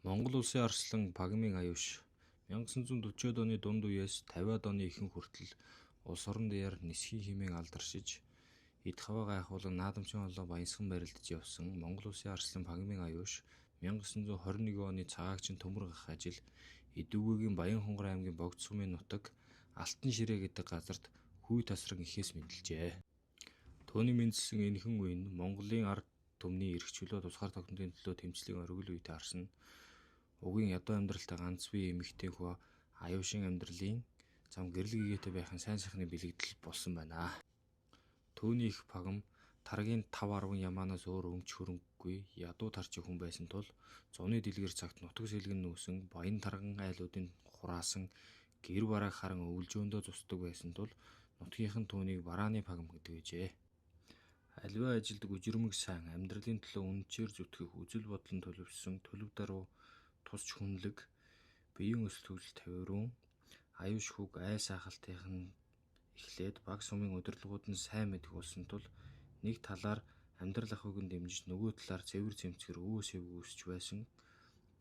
Монгол улсын арслан Пагамын аюуш 1940-ад оны дунд үеэс 50-ад оны ихэнх хүртэл улс орон даяар нисэхий хэмээн алдаршиж, эд хавай гайхуулан наадамчин хоолой баясган барилдаж явсан Монгол улсын арслан Пагамын аюуш 1921 оны Цагаагчин Төмөр гахай жил Эдүгээгийн Баянхонгор аймгийн Богд сумын нутаг Алтан ширээ гэдэг газарт хүй тасран эхээс мэндэлжээ. Түүний мэндэлсэн энэхэн үе нь Монголын ард түмний эрх чөлөө тусгаар тогтнолын төлөө тэмцлийн оргил үед таарсан угийн ядуу амьдралтай ганц бие эмэгтэй хүү аюушийн амьдралын зам гэрэл гэгээтэй байхын сайн сайхны бэлэгдэл болсон байна. Түүний эх Пагам Таргийн 5 10 ямаанаас өөр өмч хөрөнгөгүй ядуу тарчин хүн байсан тул зуны дэлгэр цагт нутаг сэлгэн нүүсэн Баян-Тарган айлуудын хураасан гэр барааг харан өвөлжөөндөө зусдаг байсан тул нутгийнхан түүнийг Барааны Пагам гэдэг байжээ. Аливаа ажилд гүжирмэг сайн, амьдралын төлөө үнэнчээр зүтгэх үзэл бодол нь төлөвшсөн төлөв даруй тус ч хүнлэг, биеийн өсөлт хөгжил тавиурун Аюуш хүүг айл саахалтынх нь эхлээд баг сумын удирдлагууд нь сайн мэдэх болсон тул нэг талаар амьдрал ахуйг нь дэмжиж, нөгөө талаар цэвэр цэмцгэр өвөө сэвгүй өсөж байсан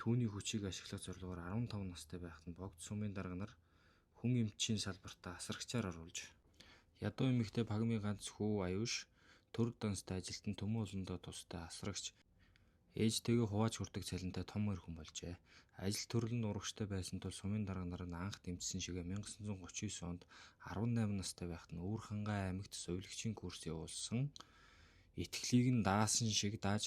түүний хүчийг ашиглах зорилгоор 15 настай байхад нь Богд сумын дарга нар хүн эмчийн салбартаа асрагчаар оруулж Ядуу эмэгтэй Пагамын ганц хүү Аюуш төр данстай ажилтан төмөн олондоо тустай асрагч ээжтэйгээ хувааж хүрдэг цалинтай том эр хүн болжээ. Ажил төрөл нь урагштай байсан тул сумын дарга нар нь анх дэмжсэн шигээ 1939 онд 18 настай байхад нь Өвөрхангай аймагт сувилагчийн курс явуулсан итгэлийг нь даасан шиг дааж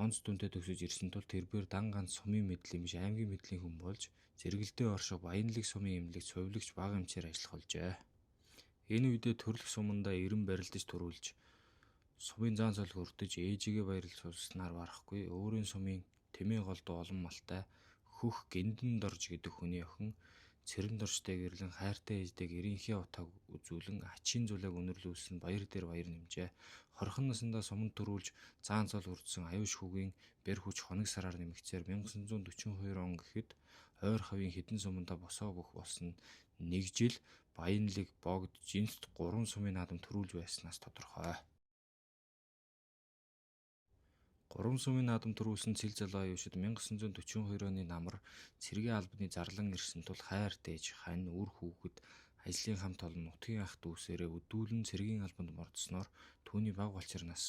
онц дүнтэй төгсөж ирсэн тул тэрбээр дан ганц сумын мэдлийн биш аймгийн мэдлийн хүн болж зэрэгэлдээ орших Баянлэг сумын эмнэлэгт сувилагч бага эмчээр ажиллах болжээ. Энэ үедээ төрөлх сумандаа эрен барилдаж түрүүлж сумын зан цол хүртэж ээжийгээ баярлуулснаар барахгүй өөрийн сумын Тэмээ голдуу олон малтай Хөх Гэндэндорж гэдэг хүний охин Цэрэндоржтой гэрлэн хайртай ээждээ гэрийнхээ утааг үзүүлэн ачийн зулайг өнөрлүүлсэн баяр дээр баяр нэмжээ. Хорхон насандаа суманд түрүүлж заан цол хүртсэн аюуш хүүгийн бэр хүч хоног сараар нэмэгдсээр 1942 он гэхэд ойр хавийн хэдэн сумандаа босоо бөх болсон нэг жил Баянлэг, Богд, Жинст гурван сумын наадам түрүүлж байснаас тодорхой. Гурван сумын наадам түрүүлсэн цэл залуу аюушид 1942 оны намар цэргийн албаны зарлан ирсэн тул хайр дээж хань үр хүүхэд ажлын хамт олон нутгийн ах дүүсээрээ өдүүлэн цэргийн албанд мордосноор түүний бага балчир нас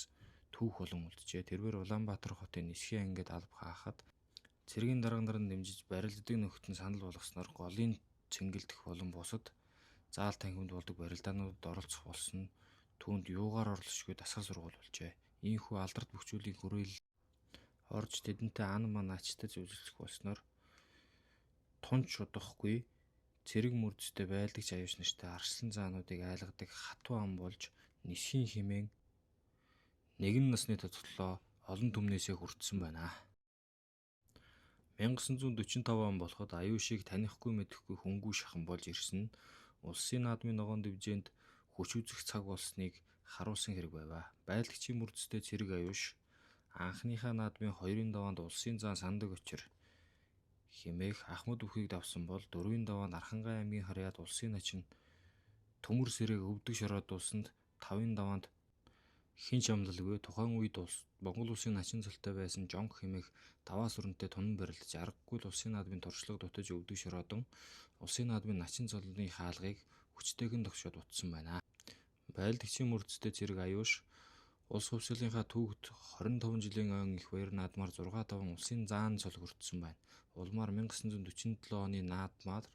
түүх болон үлджээ. Тэрбээр Улаанбаатар хотын Нисхийн ангид алба хаахад цэргийн дарга нар нь дэмжиж барилддаг нөхөд нь санал болгосноор голын цэнгэлдэх болон бусад заал танхимд болдог барилдаануудад оролцох болсон нь түүнд юугаар оролцошгүй дасгал сургууль болжээ. Ийнхүү алдарт бөхчүүлийн хүрээлэл орж тэдэнтэй ан ман ачтаж ужилцах болсноор тунч удахгүй цэрэг мөрдөстэй байлдагч аюуш нартай арслан заануудыг айлгадаг хатуу ам болж Нисхийн хэмээн нэгэн насны тодтолоо олон түмнээсээ хүртсэн байна. 1945 он болоход Аюушийг танихгүй мэдэхгүй хөнгүү шахан болж ирсэн нь улсын наадмын ногоон дэвжээнд хүч үзэх цаг болсныг харуулсан хэрэг байваа. Байлдагчийн мөрдөстэй цэрэг Аюуш анхныхаа наадмын хоёрын даваанд улсын заан сандаг учир хэмээх Ахмад бүхийг давсан бол дөрвийн даваанд Архангай аймгийн харьяат улсын начин Төмөр сэрээг өвдөг шороодуулсанд тавын даваанд хэн ч амлалгүй тухайн үед Монгол улсын начин цолтой байсан Жонг хэмээх даваа сүрэнтэй тунан барилдаж аргагүй л улсын наадмын туршлага дутаж өвдөг шороодон улсын наадмын начин цолны хаалгыг хүчтэйгэн тогшоод утсан байна. Байлдагчийн мөрдөстэй цэрэг Аюуш улс хувьсгалынхаа түүхэд 25 жилийн ойн их баяр наадмаар 6 даван улсын заан цол хүртсэн байна. Улмаар 1947 оны наадмаар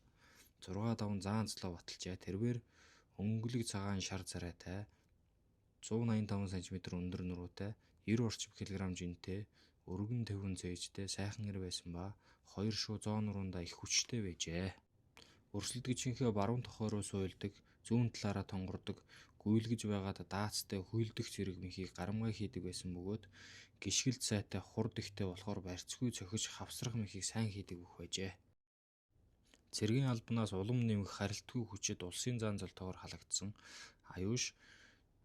6 даван заан цолоо баталжээ. Тэрбээр өнгөлөг цагаан шар царайтай 185 см өндөр нуруутай 90 орчим килограмм жинтэй өргөн төвөн цээжтэй сайхан эр байсан ба хоёр шуу зоо нурундаа их хүчтэй байжээ. Өрсөлдөгчийнхээ баруун тохой руу сууйлдаг, зүүн талаараа тонгордог, гүйлгэж байгаад даацтай хуйлдах зэрэг мэнхийг гарамгай хийдэг байсан бөгөөд гишгэлт сайтай хурд ихтэй болохоор барьцгүй цохиж хавсрах мэнхийг сайн хийдэг бүх байжээ. Цэргийн албанаас улам нэмэх харилтгүй хүчит улсын зан золтойгоор халагдсан Аюуш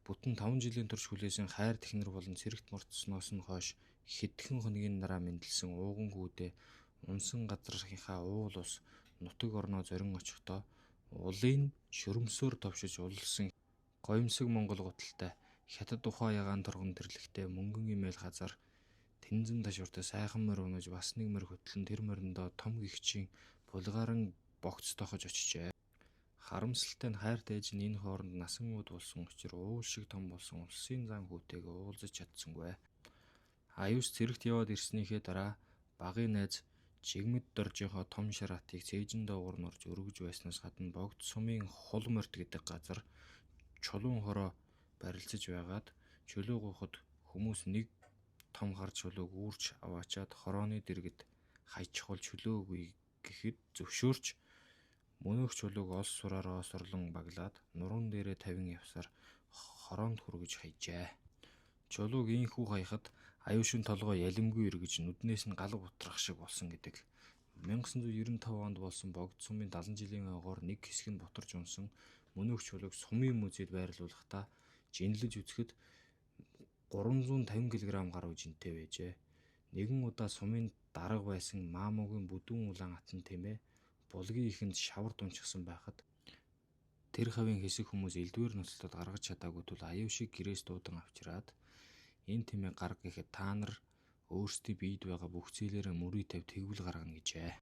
бүтэн 5 жилийн турш хүлээсэн хайр технэр болон цэрэгт мордсоноос нь хойш хэдхэн хоногийн дараа мэндэлсэн ууган хүүдээ унсан газрынхаа уул ус нутаг орноо зорин очихдоо улын шөрөмсөөр товшиж улалсан гоёмсог монгол гуталтай хятад ухаан ягаан торгон тэрлэгтэй мөнгөн имэйл газар Тэнзэн ташууртай сайхан морь унаж бас нэг морь хөтлөн тэр мориндоо том гэгчийн булгааран богц тохож очжээ. Харамсалтай нь хайртай ээж нь энэ хооронд насан ууд болсон учир уул шиг том болсон улсын зан хүүтэйгээ уулзаж чадсангүй. Аюус цэрэгт яваад ирснийхээ дараа багын найз Жигмэд Доржийнхоо том шар атыг цээжин доогуур нь орж өргөж байснаас гадна Богд сумын Хул морьт гэдэг газар чулуун хороо барилцаж байгаад чөлөө гуйхад хүмүүс нэг том хар чулууг үүрч аваачаад хорооны дэргэд хаячихвал чөлөө өгье гэхэд зөвшөөрч мөнөөх чулууг олс сураар оосорлон баглаад нуруун дээрээ тавин явсаар хороонд хүргэж хаяжээ. Чулууг ийнхүү хаяхад аюушийн толгой ялимгүй эргэж нүднээс нь галга бутрах шиг болсон гэдэг. 1995 онд болсон Богд сумын 70 жилийн ойгоор нэг хэсэг нь бутарч унсан мөнөөх чулууг сумын музейд байрлуулахдаа жинлэж үзэхэд 350 кг гаруй жинтэй байжээ. Нэгэн удаа сумын дарга байсан Маамуугийн бүдүүн улаан атан тэмээ булгийн эхэнд шавар дунчихсан байхад тэр хавийн хэсэг хүмүүс элдвээр ноцлоод гаргаж чадаагүй тул аюу шиг гэрээс дуудан авчираад энэ тэмээ гарга гэхэд та нар өөрсдийн биед байгаа бүх зээлээрээ мөрий тавь тэгвэл гаргана гэжээ.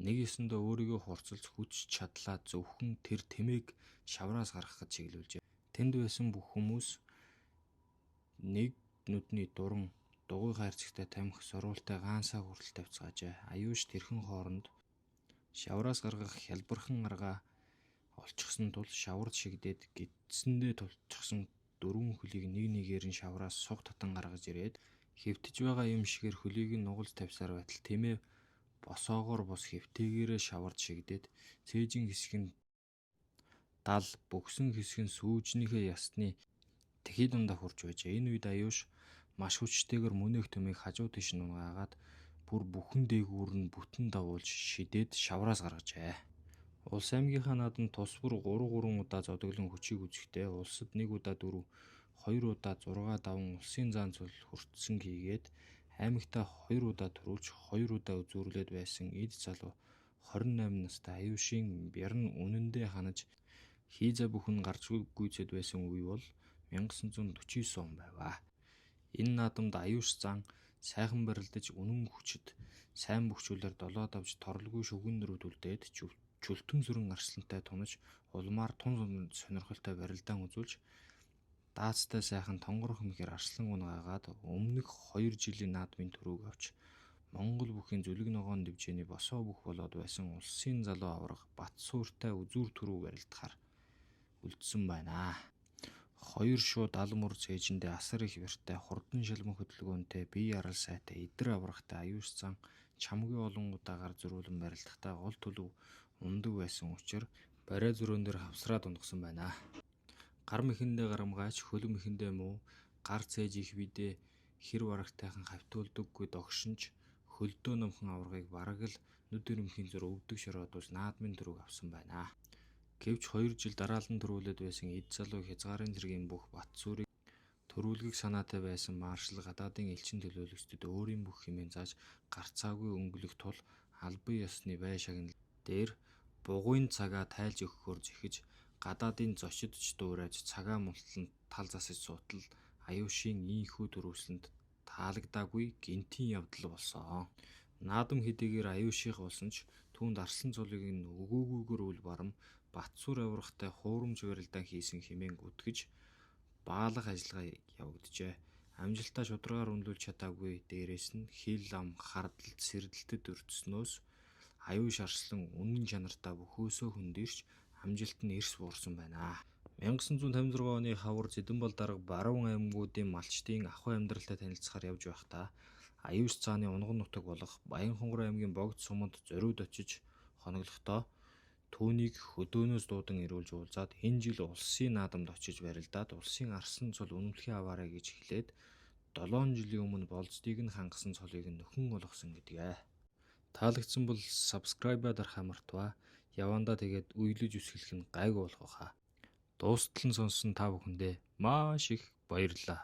Нэг ёсондоо өөрийгөө хурцлж хүч чадлаа зөвхөн тэр тэмээг шавраас гаргахад чиглүүлжээ. Тэнд байсан бүх хүмүүс нэг нүдний дуран дугуй хайрцагтай тамхи сурвалтай гаансаа хүртэл тавьцгаажээ. Аюуш тэрхэн хооронд шавраас гаргах хялбархан аргаа олчихсон тул шавард шигдээд гэдсэндээ тулчихсан дөрвөн хөлийг нэг нэгээр нь шавраас суг татан гаргаж ирээд хэвтэж байгаа юм шигээр хөлийг нь нугалж тавьсаар байтал тэмээ босоогоор бус хэвтээгээрээ шавард шигдээд цээжин хэсэг нь дал бөгсөн хэсэг нь сүүжнийхээ ясны тэхий дундаа хүрч байжээ. Энэ үед аюуш маш хүчтэйгээр мөнөөх төмийг хажуу тийш нь унагаагаад бүр бүхэн дээгүүр нь бүтэн дагуулж шидээд шавраас гаргажээ. Улс аймгийнхаа наадамд тус бүр 3 3 удаа зодоглон хүчийг үзэхдээ улсад 1 удаа 4, 2 удаа 6 даван улсын зан цул хүртсэн хийгээд аймагтаа 2 удаа түрүүлж 2 удаа үзүүрлээд байсан эд залуу 28 настай аюушийн бярн үнэндээ ханаж хий за бүхэн гарч гүйцээд байсан үе бол 1949 он байваа. Энэ наадамд аюуш зан сайхан барилдаж үнэн хүчит сайн бөхчүүлэр долоод авч торлгүй шөвгөн нүрүүд үлдээд чөлтөн сүрэн арслантай тунаж улмаар тун сонирхолтой барилдаан үзүүлж даацтай сайхан тонгорох мэхээр арслан унагаагаад өмнөх 2 жилийн наадмын түрүүг авч Монгол бүхийн зүлэг ногоон дэвжээний босоо бүх болоод байсан улсын залуу аварга Батсууртай үзүүр түрүү барилдахаар үлдсэн байна. Хоёр шуу 70 мөр цээжиндээ асар их бяртай хурдан шалман хөдөлгөөнтэй бие арал сайтай эдэр аврагтай аюуш зан чамгүй олон удаа гар зөрүүлэн барилдахдаа гол төлөв унадаг байсан учир бариа зөрөөн дээр хавсраад унагсан байна. Гар мэхэндээ гарамгайч хөлөг мэхэндээ муу гар цээж их биедээ хэр барагтайхан хавтуулдаггүй догшин ч хөлдөө номхон аваргыг бараг л нүд ирэмхийн зүр өвдөг шороодуулж наадмын түрүүг авсан байна. Гэвч 2 жил дараалан түрүүлээд байсан эд залуу хязгаарын цэргийн бүх Батсуурийг түрүүлгэх санаатай байсан маршал гадаадын элчин төлөөлөгчдөд өөрийн бүх хэмээн зааж гарцаагүй өнгөлөх тул албан ёсны бай шагнал дээр бугуйн цагаа тайлж өгөхөөр зэхэж гадаадын зочид ч дуурайж цагаа мултлан тал засаж суутал аюушийн ийнхүү түрүүлсэнд таалагдаагүй гэнэтийн явдал болсон. Наадам хэдийгээр аюушийнх болсон ч түүнд арслан цулыг нь өгөөгүйгээр үл барам Батсуур аваргатай хуурамч барилдаан хийсэн хэмээн гүтгэж баалгах ажиллагаа явагджээ. Амжилтаа шударгаар үнэлүүлж чадаагүй дээрээс нь хил ам хардалд сэрдэлтэд өртснөөс аюуш арслан үнэн чанартаа бөхөөсөө хөндийрч амжилт нь эрс буурсан байна. 1956 оны хавар Зэдэнбал дарга баруун аймагуудын малчдын ахуй амьдралтай танилцахаар явж байхдаа аюуш цааны унган нутаг болох Баянхонгор аймгийн Богд суманд зориуд очиж хоноглохдоо түүнийг хөдөөнөөс дуудан ирүүлж уулзаад энэ жил улсын наадамд очиж барилдаад улсын арслан цул үнэмлэхий аваарай гэж хэлээд 7 жилийн өмнө болзодыг нь хангасан цолыг нь нөхөн олгосон гэдэг. Таалагдсан бол subscribe дарахаа мартваа. Явандаа тэгээд үелэж үсгэлэх нь гайгүй болох байхаа. Дуустал нь сонссон та бүхэндээ маш их баярлалаа.